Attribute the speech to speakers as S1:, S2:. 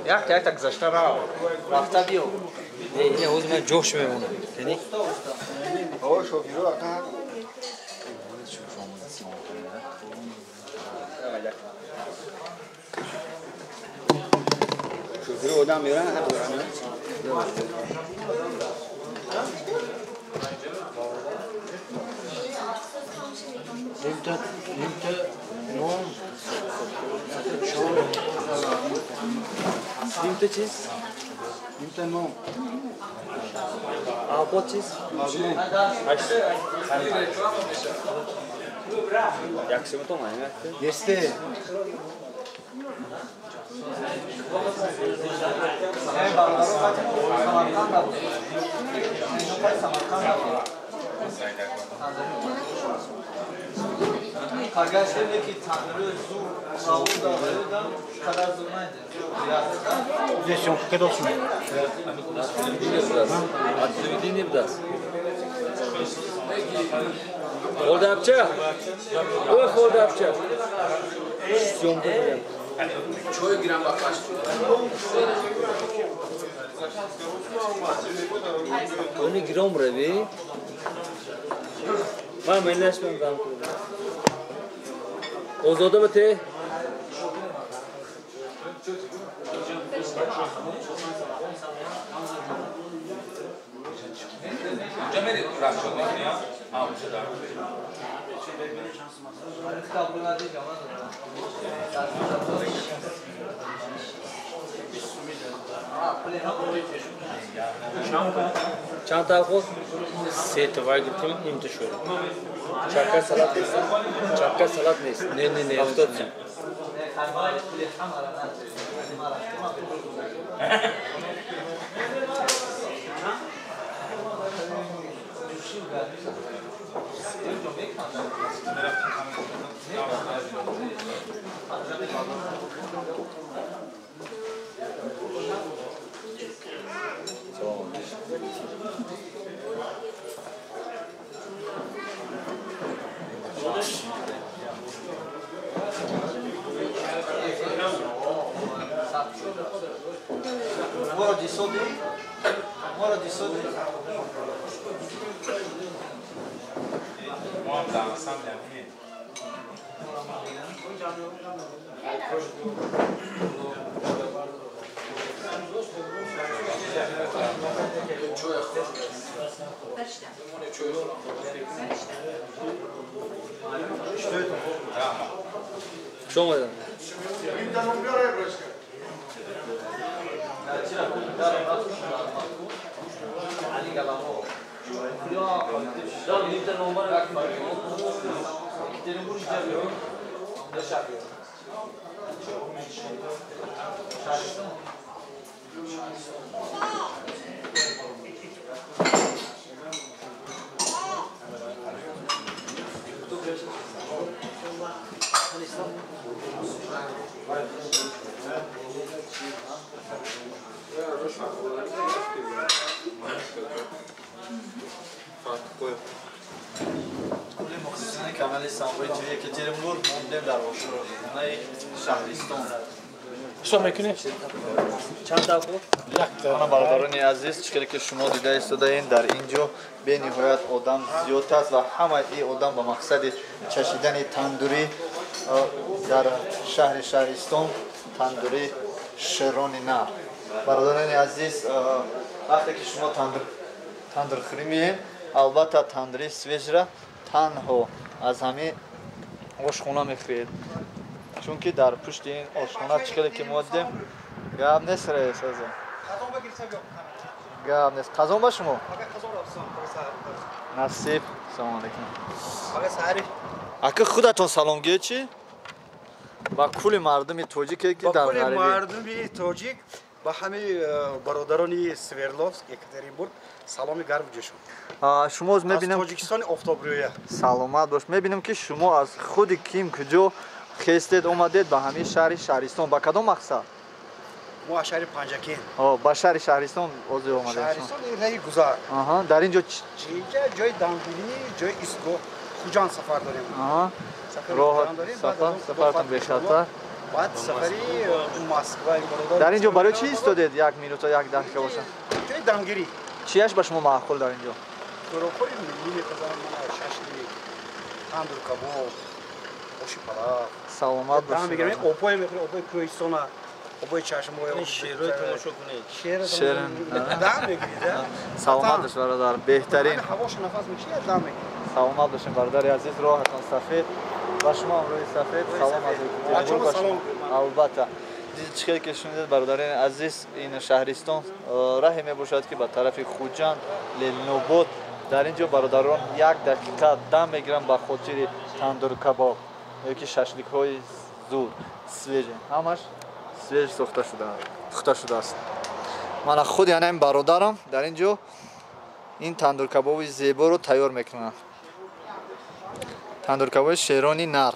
S1: Якта гузашта рав. Рафта биё.
S2: Не, ина ҳозир ман ҷош мемонам. Яъне?
S1: О, шофиро ака. Шофиро одам меоранд, ҳақ доранд.
S3: Нимта нон,
S2: Нимта чиз?
S3: Нимта нон.
S2: Овқот чиз? Як сумтон ай?
S3: Несте.
S1: Пагашем ки тандури зур сауда валудам қадар зур найде.
S3: Здесь он кадос ми.
S2: Телевидение бдаст. Холдапча. Ой, холдапча. Съемка будем.
S4: Чой гирам ба каш.
S2: Они гиром рави. Ман мелашман дам кунам. Озода ба те?
S4: Унҷа мери расчёт мекунӣ, а? Унҷа да.
S2: Чанд тавқот?
S3: Се тавай гирифтем, нимта шуд.
S2: Чакка салат нест. Чакка салат нест.
S3: Не, не, не.
S2: 70 сум.
S1: Mora di sodi.
S2: Хуш омадед.
S1: Канали Самбои ТВ Екатеринбург, мо будем дар ошхонаи шаҳристон.
S3: Что мекунӣ?
S2: Чанд тавқот?
S1: Ана бародарони азиз, чӣ хеле ки шумо дида истодаед, дар ин ҷо бениҳоят одам зиёд аст ва ҳамаи ин одам ба мақсади чашидани тандурӣ дар шаҳри шаҳристон, тандури шерони нар. Бародарони азиз, вақте ки шумо тандурхӯрӣ меем, албатта тандури свежра танҳо аз ҳамин ошхона мехӯред, чунки дар пушти ин ошхона чӣ хеле ки мо дидем, гап нест раис азо. Гап нест. Қазон ба шумо? Насиб. Салом алейкум. Ака худатон салом гӯед чӣ? Ба кулли мардуми тоҷике ки дар
S5: кулли
S1: ғарибӣ.
S5: Мардуми тоҷик, ба ҳамаи бародарони Свердловск, Екатеринбург саломи гарм ҷӯшон.
S1: Шумо
S5: Аз
S1: мебинам
S5: Тоҷикистони офтобрӯя.
S1: Саломат бош. Мебинам ки шумо аз худи ким куҷо хестед омадед ба ҳамин шаҳри шаҳристон. Ба кадом мақсад?
S5: Мо аз шаҳри Панҷакент.
S1: Ба шаҳри шаҳристон озӣ омадед.
S5: Шаҳристон раҳи гузар.
S1: Дар ин ҷо
S5: инҷа ҷои дамгирӣ, ҷои истгоҳ. Хуҷанд сафар дорем.
S1: Роҳат сафар, сафартон бехатар.
S5: Баъд сафари Москва ин бародар.
S1: Дар ин ҷо барои чӣ истодед як минута, як дақиқа бошад?
S5: Ҷои дамгирӣ.
S1: Чияш ба шумо маъқул дар ин ҷо?
S5: Хӯрокҳои миллӣ мепазанд, мана шашлик, тандур кабоб, оши палав.
S1: Саломат
S5: Дам мегирем,
S1: бошед.
S5: Обҳое мехӯрем, обҳои кӯҳистона, обҳои чашмаҳои.
S3: Шерои тамошо кунед.
S5: Шер
S1: Шер,
S5: дам мегиред, а?
S1: Саломат бош, бародар, беҳтарин.
S5: Ҳавошо нафас мекашӣ, дам мегиред.
S1: Саломат бошем, бародари азиз, роҳатон сафед. Ба шумо ҳам рӯи сафед. Салом аз Екатеринбург ба шумо. Албатта. Чӣ хеле ки шунидед, бародарони азиз, ин шаҳристон раҳе мебошад, ки ба тарафи Хуҷанд, Ленинобод. Дар ин ҷо бародарон як дақиқа дам мегиранд ба хотири тандуркабоб ё ки шашликҳои зур, свежий, ҳамаш свеж сохта шуда, пухта шудааст. Мана худи ана ин бародарам дар ин ҷо ин тандуркабоби зеборо тайёр мекунанд, тандуркабоби шерони нар.